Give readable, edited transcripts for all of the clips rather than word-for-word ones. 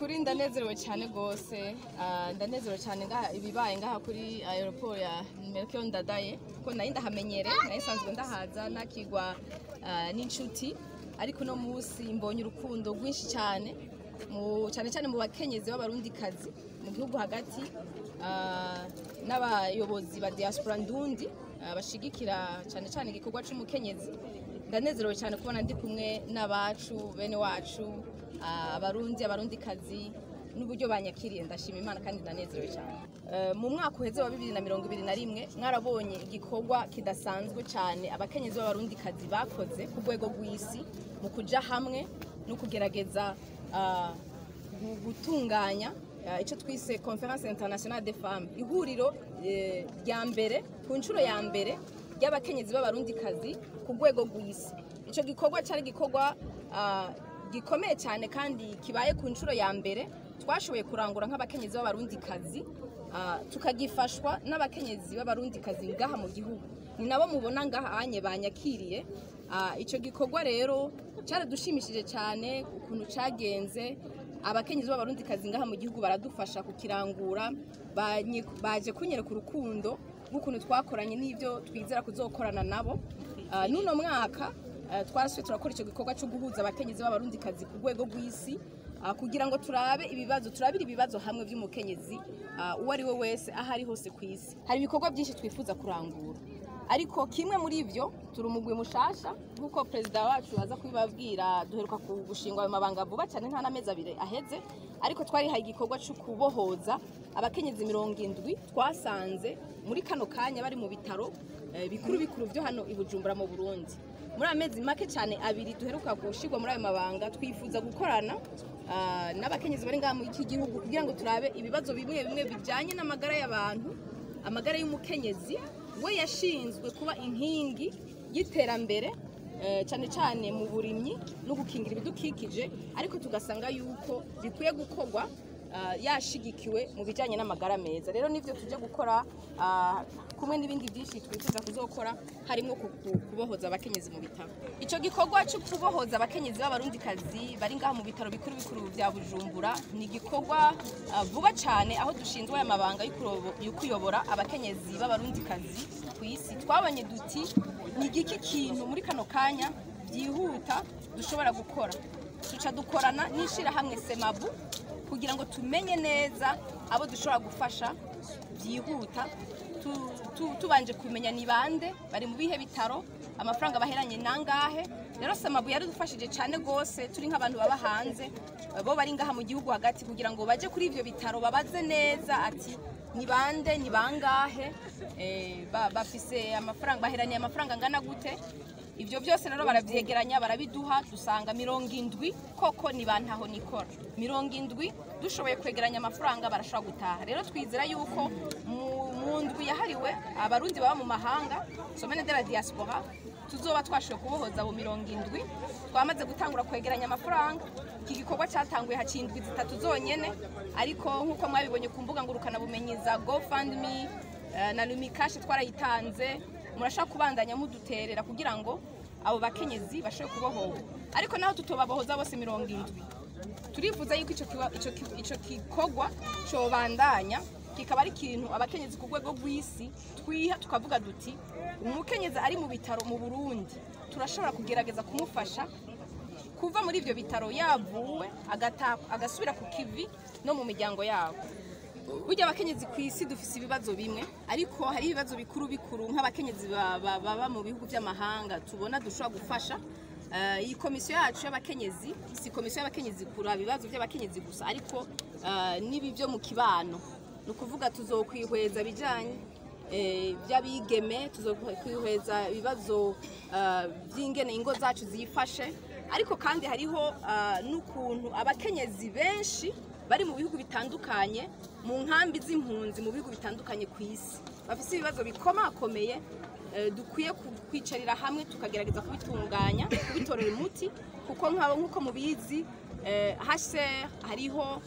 Nukuri ndanezerewe cyane gose, ndanezerewe cyane ngaha ibibaye ngaha kuri aéroport ya Melchior Ndadaye, kuko nari ndahamenyere, nari nsanzwe ndahaza nakigwa n'inshuti, ariko uno munsi mbonye urukundo rwinshi cyane mu cyane cyane mu bakenyezi b'Abarundikazi mu gihugu hagati, n'abayobozi ba diaspora ndundi, bashigikira cyane cyane igikorwa c'umukenyezi. Ndanezerewe cyane kubona ndi kumwe n'abacu, bene wacu, Abarundi, Abarundikazi, n'uburyo banyakiriye. Ndashima Imana kandi ndanezerewe cyane. Mu mwaka uheze wa 2021 mwarabonye igikorwa kidasanzwe cyane abakenyezi b'Abarundikazi bakoze ku rwego rw'isi mu kuja hamwe no kugerageza gutunganya icyo twise Conférence Internationale des Femmes, ihuriro rya mbere, ku nshuro ya mbere, ry'abakenyezi b'Abarundikazi ku rwego rw'isi. Icyo gikorwa cyari igikorwa gikomeye cyane kandi kibaye ku nshuro ya mbere twashoboye kurangura nk'abakenyezi b'Abarundikazi, tukagifashwa n'abakenyezi b'Abarundikazi ngaha mu gihugu. Ni nabo mubona ngaha anye banyakiriye. Icyo gikorwa rero cyaradushimishije cyane ukuntu cyagenze. Abakenyezi b'Abarundikazi ngaha mu gihugu baradufasha kukirangura, baje kunyereka urukundo rw'ukuntu twakoranye n'ibyo twizera kuzokorana nabo. N'uno mwaka twarasubiye turakora icyo gikorwa cyo guhuza abakenyezi b'Abarundikazi ku rwego rw'isi, kugira ngo turabe ibibazo, turabire ibibazo hamwe by'umukenyezi uwo ari we wese, aho ari hose ku isi. Hari ibikorwa byinshi twifuza kurangura, ariko kimwe muri ibyo, turi umugwi mushasha nk'uko perezida wacu aza kubibabwira. Duheruka gushingwa ayo mabanga vuba cyane, nta n'amezi 2 aheze, ariko twarihaye igikorwa cyo kubohoza abakenyezi 70 twasanze muri kano kanya bari mu bitaro bikuru bikuru byo hano i Bujumbura mu Burundi. Muri amezi make cyane 2 duheruka gushirwa muri ayo mabanga, twifuza gukorana n'abakenyezi bari ngaha muri iki gihugu kugira ngo turabe ibibazo bimwe bimwe bijyanye n'amagara y'abantu, amagara y'umukenyezi we yashinzwe kuba inkingi y'iterambere, cyane cyane mu burimyi no gukingira ibidukikije, ariko tugasanga yuko bikwiye gukorwa yashigikiwe mu bijyanye n'amagara meza. Rero nivyo tuje gukora, kumwe n'ibindi byinshi twifuza kuzokora, harimo kubohoza abakenyezi mu bitaro. Ico gikorwa cyo kubohoza abakenyezi b'Abarundikazi bari ngaha mu bitaro bikuru bikuru bya Bujumbura ni igikorwa vuba cyane aho dushinzwe aya mabanga yo kuyobora abakenyezi b'Abarundikazi ku isi. Twabonye duti: ni igiki kintu muri kano kanya byihuta dushobora gukora? Tuca dukorana n'ishirahamwe Semabu kugira ngo tumenye neza abo dushobora gufasha byihuta, tubanje kumenya ni bande, bari mu bihe bitaro, amafaranga baheranye nangahe. Rero Semabu yaradufashije cyane gose, turi nk'abantu baba hanze, bo bari ngaha mu gihugu hagati, kugira ngo baje kuri ivyo bitaro babaze neza ati: ni bande, ni bangahe, bafise amafaranga, baheraniye amafaranga angana gute? Ibyo byose rero baravyegeranya, barabiduha, dusanga 70 koko ni bantaho nikora. 70 dushoboye kwegeranya amafaranga barashobora gutaha. Rero twizera yuko mu ndwi yahariwe Abarundi baba mu mahanga, Semaine de la Diaspora, tuzoba twashoboye kubohoza abo 70. Twamaze gutangura kwegeranya amafaranga. Iki gikorwa cyatanguye haciye indwi 3 zonyene, ariko nk'uko mwabibonye ku mbuga ngurukanabumenyi za GoFundMe na Lumicash twarayitanze. Murashaka kubandanya muduterera kugira ngo abo bakenyezi bashobore kubohoka. Ariko naho tutobabohoza bose 70, turifuza yuko ico gikorwa cobandanya, kikaba ari ikintu abakenyezi ku rwego rw'isi twiha, tukavuga duti: umukenyezi ari mu bitaro mu Burundi turashobora kugerageza kumufasha kuva muri ivyo bitaro yavuwe, agasubira ku kivi no mu miryango yabo. Burya abakenyezi ku isi dufise ibibazo bimwe, ariko hari ibibazo bikuru bikuru nk'abakenyezi baba mu bihugu by'amahanga tubona dushobora gufasha. Iyi komisiyo yacu y'abakenyezi si komisiyo y'abakenyezi kuraba ibibazo by'abakenyezi gusa, ariko n'ibi byo mu kibano. Ni ukuvuga tuzokwihweza bijanye by'abigeme, tuzokwihweza ibibazo by'ingene ingo zacu zifashe, ariko kandi hariho n'ukuntu abakenyezi benshi bari mu bihugu bitandukanye, mu nkambi z'impunzi mu bihugu bitandukanye ku isi, bafise ibibazo bikomakomeye, dukwiye kwicarira hamwe tukagerageza kubitunganya, kubitorera umuti, kuko nk'abo, nk'uko mubizi, HCR hariho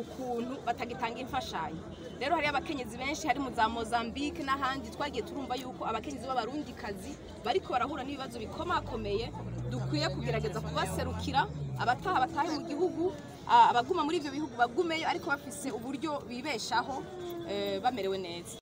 ukuntu batagitanga imfashanyo. Rero hari abakenyezi benshi hari mu za Mozambique n'ahandi, twagiye turumva yuko abakenyezi b'abarundikazi bariko barahura n'ibibazo bikomakomeye. Dukwiye kugerageza kubaserukira, abataha batahe mu gihugu, abaguma muri ivyo bihugu bagumeyo, ariko bafise uburyo bibeshaho, bamerewe neza.